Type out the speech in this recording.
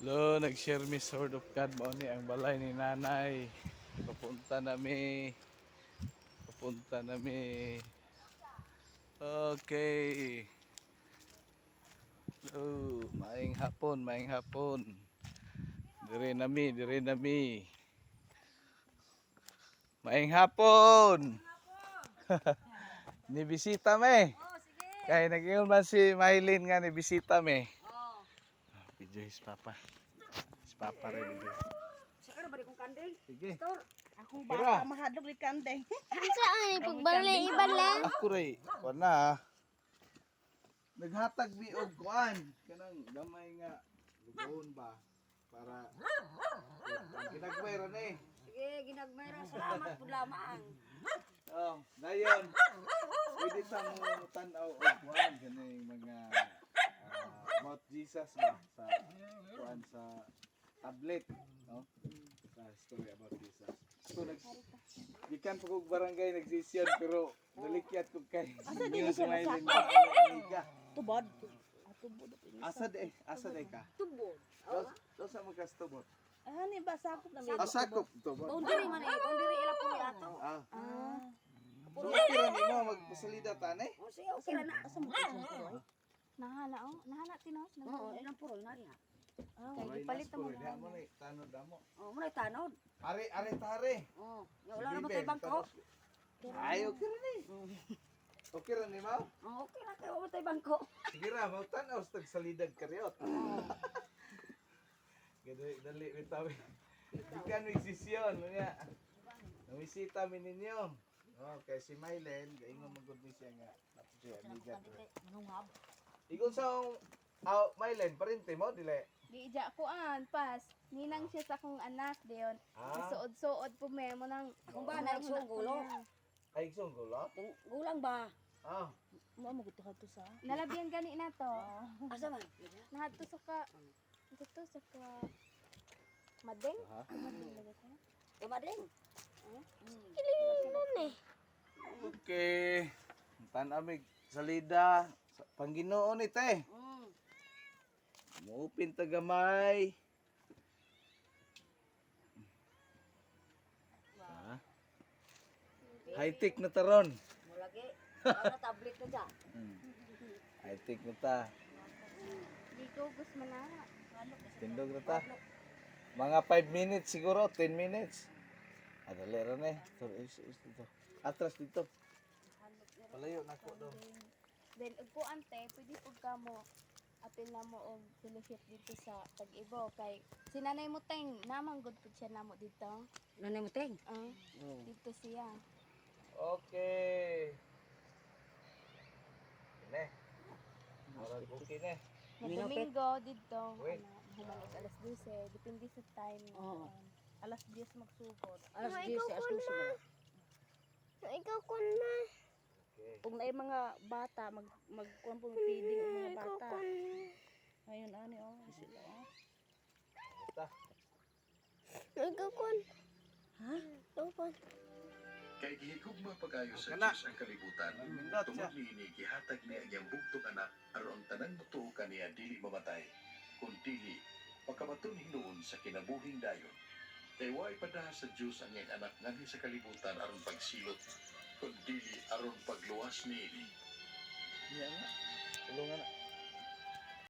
Lo, nag-share mi Sword of God, mao ni ang balay ni nanay. Papunta na mi. Papunta na mi. Okay. Oh, maayong hapon, maayong hapon. Dire na mi, dire na mi. Maayong hapon. Ni bisita me. Oh, sige. Kay nag-ingon man si Mylene nga ni bisita me. Oh. Video is papa. Si papa rin video. Sa ka na ba di kong kanding? Sige. Pastor. Akong Tira. bata mahadlok ni kandeng. Saan ay pagbalik ibalik? Ako rin. Kuan na. Naghatag mi og kuan kanang gamay nga lugoon ba para ginagmay ra ni. Sige, ginagmay ra. Salamat pud lamang. Oh, dayon. Pwede ta mo tan-aw og kuan kaning mga about Jesus ba sa kuan sa tablet, no? Sa story about Jesus. So nag gikan pa kog barangay nagsisyon pero nalikyat ko kay asa din sa Maylin. Tubod. Asa de ka? Tubod. Do sa mo kas tubod? Ah, ni ba sakop na may. Asakop tubod. Boundary man eh. Boundary ila po ato. Ah. So okay ra nimo magpasalida ta ni? Oh, sige, okay ra na. Asa mo ka? Nahala oh, nahala tinos. Oo, ilang puro na rin. Kay gipalit mo na. Mo ni tanod damo. Oh, muna tanod. Are are tare. Oh, ya wala na ba tay bangko? Ay, okay ra ni. Okay ra ni mao. Oh, okay ra kay wala tay bangko. Sige ra, mao tan-aw sa tagsalidag karyot. Gani dali bitaw. Gikan mig sesyon unya. Namisita mi ninyo. Oh, kay si Mylen, gaingon man gud ni siya nga napud siya amiga. Manungab. Ingon sa aw Mylen, parente mo dili. Di ija ko an pas. Ninang siya sa akong anak diyon. Ah, Suod-suod po me mo nang Akong ba na igsoon gulo. Ay igsoon gulo. Tung gulang ba? Ah, Mo mo gusto to sa. Nalabian gani na to. Asa man? Nahadto sa ka dito sa ka Madeng? Ha? Madeng ba ka? Tumading. Okay. Tan-amig salida sa Panginoon ni te. Muupin ta gamay. Ha? High-tech na taron. Mulagi. Wala tablet na dyan. High-tech na ta. Di ko gusto man na. Tindog na ta. Mga 5 minutes siguro, 10 minutes. Ah, dali ra ni. Ito, is, dito. Atras dito. Palayo na ko daw. Then ug ko ante, pwede pud ka mo apil na mo og fellowship dito sa Tag-Ibo kay si Nanay Muteng namang good pud siya namo dito. Nanay mo ting. Ah, dito siya. Okay. Ne. Murag okay ne. Nga Domingo dito, Wait. ano, human og alas 12, depende sa time. Oo. Alas 10 magsugod. Alas 10, alas 12 ba? Okay. Kung naay mga bata mag mag kuan po feeding ang mga bata. Ngayon ani oh sila oh. Ta. Kay gihigugma pag-ayo sa Kana. Dios ang kalibutan. Nindot siya. Tungod niini gihatag niya ang iyang bugtong anak aron ang tanang motuo kaniya dili mamatay, kun dili makabaton hinuon sa kinabuhing dayon. Kay way padaha sa Dios ang iyang anak nganhi sa kalibutan aron pagsilot, kun dili aron pagluwas niini. Iya nga. Tulungan na.